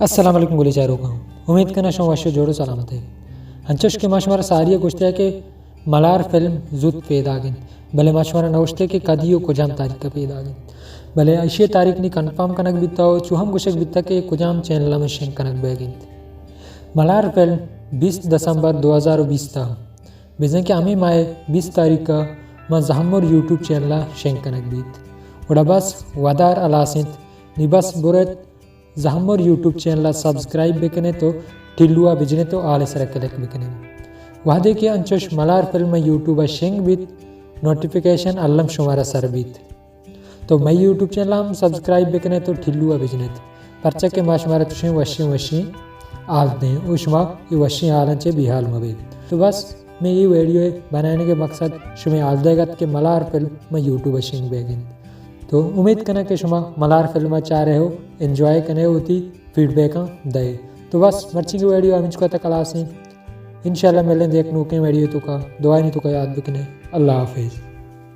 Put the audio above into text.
السلام علیکم گلیں چاروکاں، امید کناں شما وش ءُ جوڑ ءُ سلامت ئے۔ انچوش کہ ما شمارا ساری ءَ گوشتگ کہ ملار فلم زوت پیداگ اِنت، بلے ما شمارا نہ گوشتگ کہ کدی ءُ کجام تاریخ ءَ پیداگ اِنت، بلے ایشی ءِ تاریخ نی کنفرم کنگ بیتگ ءُ چو ہم گوشگ بیتگ کہ کجام چینل ءَ شنگ کنگ بیگ اِنت۔ ملار فلم بیست دسمبر دو ہزار ءُ بیست ءَ، بزاں کہ ہمے ماہ ءِ بیست تاریخ ءَ ماں زہمر یوٹیوب چینل ءَ شنگ کنگ بیت۔ گڑا بس ودار ہلاس اِنت، نی بس برت زہمر یوٹیوب چینل ءَ سبسکرائب بکن ات ءُ ٹلو ءَ بجن ات ءُ آل ءِ سرا کلک بکن ات۔ وہدے کہ انچوش ملار فلم ماں یوٹیوب ءَ شنگ بیت، نوٹیفیکیشن الم شمارا سر بیت۔ تو مئے یوٹیوب چینل ءَ ہم سبسکرائب بکن ات ءُ ٹلو ءَ بجن ات، پرچا کہ ما شمارا چوشیں وشیں وشیں حال دیں ءُ شما اے وشیں حالاں چہ بے حال مہ بئے۔ تو بس مئے اے ویڈیو ءِ بنائینگ ءِ مقصد شمئے حال دیگ ات کہ ملار فلم ماں یوٹیوب ءَ شنگ بیگ اِنت۔ تو امید کناں کہ شما ملار فلم ءَ چارئے ءُ انجوائے کنئے ءُ وتی فیڈ بیکاں دئے۔ تو بس مرچیگیں ویڈیو ہمینچکا تک ہلاس اِنت۔ انشاءاللہ ملیں یک نوکیں ویڈیو توکا، دعائے نی توکا یاد بکن ات۔ اللہ حافظ۔